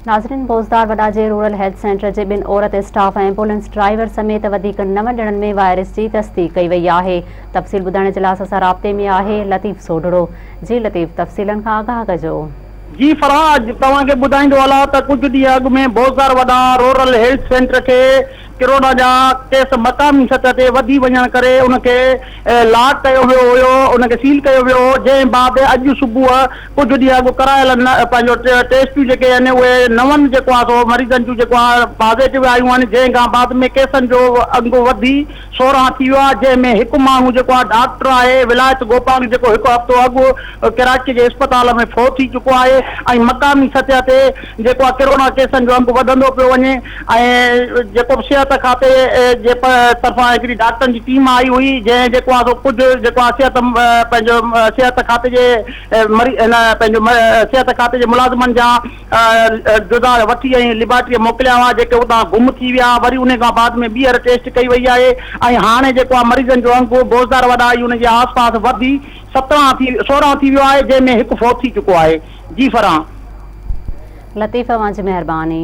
ناظرين بوزدار وڏا جي رورل هيلٿ سينٽر جي ٻن عورت اسٽاف ۽ ايمبولينس ڊرائيور سميت وڌيڪ نون ڄڻن ۾ وائرس جي تصديق ڪئي وئي آهي تفصيل ٻڌائڻ جي لاء اسان سان رابطي ۾ آهي لطيف سوڍڙو جي لطيف تفصيلن کان آگاهه ڪجو. جي فرح توهان کي ٻڌائيندو هلان ته ڪجهه ڏينهن اڳ ۾ بوزدار وڏا رورل هيلٿ سينٽر کي ڪرونا جا ڪيس مقامي سطح تي وڌي وڃڻ ڪري ان کي لاڪ ڪيو ويو هيو ان کي سيل ڪيو ويو هو جنهن بعد اڄ صبح ڪجهه ڏينهن اڳ ڪرايل پنهنجو ٽيسٽون جيڪي آهن اهي نون جيڪو آهي سو مريضن جون جيڪو آهي پازيٽو آيون آهن جنهن کان بعد ۾ ڪيسن جو انگ وڌي 16 ٿي ويو آهي جنهن ۾ هڪ ماڻهو جيڪو آهي ڊاڪٽر آهي ولايت گوپانگ جيڪو هڪ هفتو اڳ ڪراچي جي اسپتال ۾ فوت ٿي چڪو آهي ۽ مقامي سطح تي جيڪو آهي ڪرونا ڪيسن جو انگ وڌندو پيو وڃي ۽ جيڪو به صحت کاتي جي طرفان هڪڙي ڊاڪٽرن جي ٽيم آئي هئي جنهن جيڪو آهي سو ڪجهه جيڪو آهي صحت پنهنجو صحت کاتي جي مري هن پنهنجو صحت کاتي جي ملازمن جا جزا وٺي ۽ ليبارٽري موڪليا هئا جيڪي اتان گم ٿي ويا وري ان کان بعد ۾ ٻيهر ٽيسٽ ڪئي وئي آهي ۽ هاڻي جيڪو آهي مريضن جو انگ بوزدار وڏا ۽ ان جي آس پاس وڌي 17 ٿي 16 ٿي ويو آهي جنهن ۾ هڪ فوت ٿي چڪو آهي جي فرحان. لطيف اوهان جي مهرباني.